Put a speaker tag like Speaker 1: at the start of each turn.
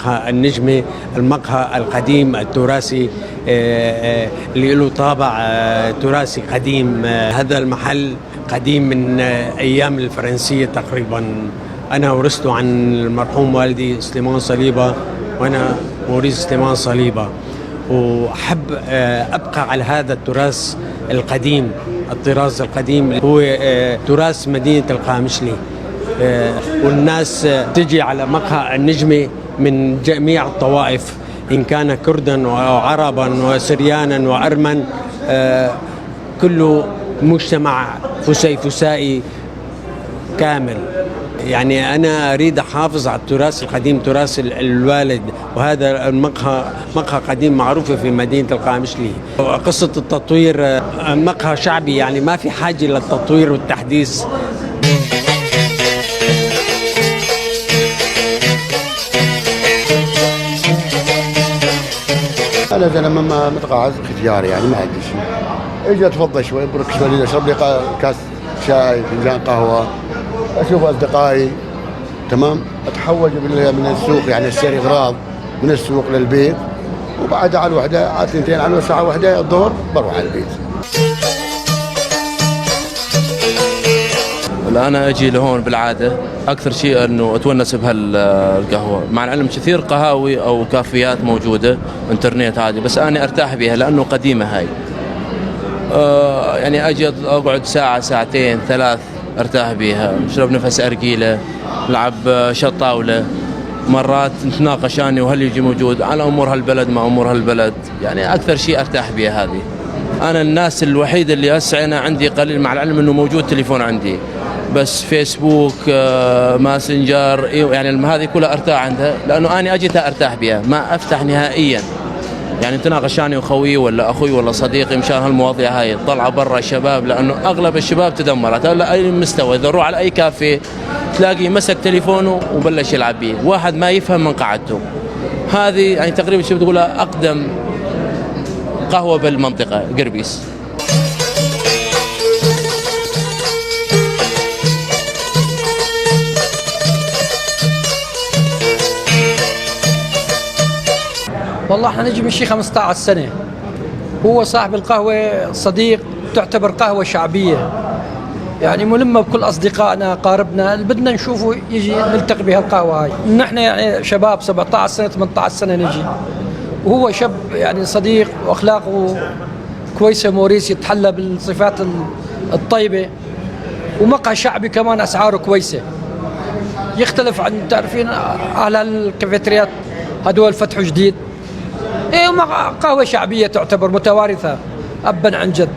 Speaker 1: مقهى النجمة، المقهى القديم التراثي اللي له طابع تراثي قديم. هذا المحل قديم من أيام الفرنسية تقريبا. أنا ورثته عن المرحوم والدي سليمان صليبة، وأنا موريس سليمان صليبة، وأحب أبقى على هذا التراث القديم. الطراز القديم هو تراث مدينة القامشلي، والناس تجي على مقهى النجمة من جميع الطوائف، إن كان كردا وعربا وسريانا وأرمن، كله مجتمع فسيفسائي كامل. أنا أريد أحافظ على التراث القديم، تراث الوالد، وهذا المقهى مقهى قديم معروف في مدينة القامشلي. قصة التطوير، مقهى شعبي، ما في حاجة للتطوير والتحديث.
Speaker 2: أنا زلمة ما متقاعد ختياري، ما عندي شيء. اجي اتفضل شوي، برك شوي، اشرب لي كاس شاي، فنجان قهوة، اشوف اصدقائي، تمام. اتحوج من السوق، اشتري اغراض من السوق للبيت، وبعد على الوحدة، على اثنتين، على الساعة 1 الظهر بروح على البيت.
Speaker 3: أنا أجي لهون بالعادة أكثر شيء أنه أتونس بهالقهوة، مع العلم كثير قهاوي أو كافيات موجودة إنترنت عادي، بس أنا أرتاح بها لأنه قديمة هاي. أجي أقعد ساعة ساعتين ثلاث أرتاح بيها، أشرب نفس أرجيلة، نلعب شط طاولة، مرات نتناقش أنا وهل يجي موجود على أمور هالبلد ما أمور هالبلد. أكثر شيء أرتاح بيها هذه. أنا الناس الوحيدة اللي هسه أنا عندي قليل، مع العلم أنه موجود تليفون عندي، بس فيسبوك، ماسنجر، هذه كلها ارتاح عندها، لانه انا اجيت ارتاح بها، ما افتح نهائيا. نتناقش انا وخوي ولا اخوي ولا صديقي مشان هالمواضيع هاي، طلعوا برا الشباب، لانه اغلب الشباب تدمرت على اي مستوى. اذا روح على اي كافيه تلاقي مسك تليفونه وبلش يلعب بيه، واحد ما يفهم من قعدته. هذه تقريبا شو بتقولها اقدم قهوه بالمنطقه قربيس.
Speaker 4: احنا نجي من شي 15 سنة. هو صاحب القهوة صديق، تعتبر قهوة شعبية، ملمة بكل أصدقائنا أقاربنا، اللي بدنا نشوفه يجي نلتقي بهالقهوة هاي. نحن شباب 17 سنة 18 سنة نجي، وهو شاب صديق وأخلاقه كويسة، موريس يتحلى بالصفات الطيبة، ومقهى شعبي كمان أسعاره كويسة، يختلف عن تعرفين أهل الكافيتريات هدول فتحوا جديد. قهوة شعبية تعتبر متوارثة أبا عن جد.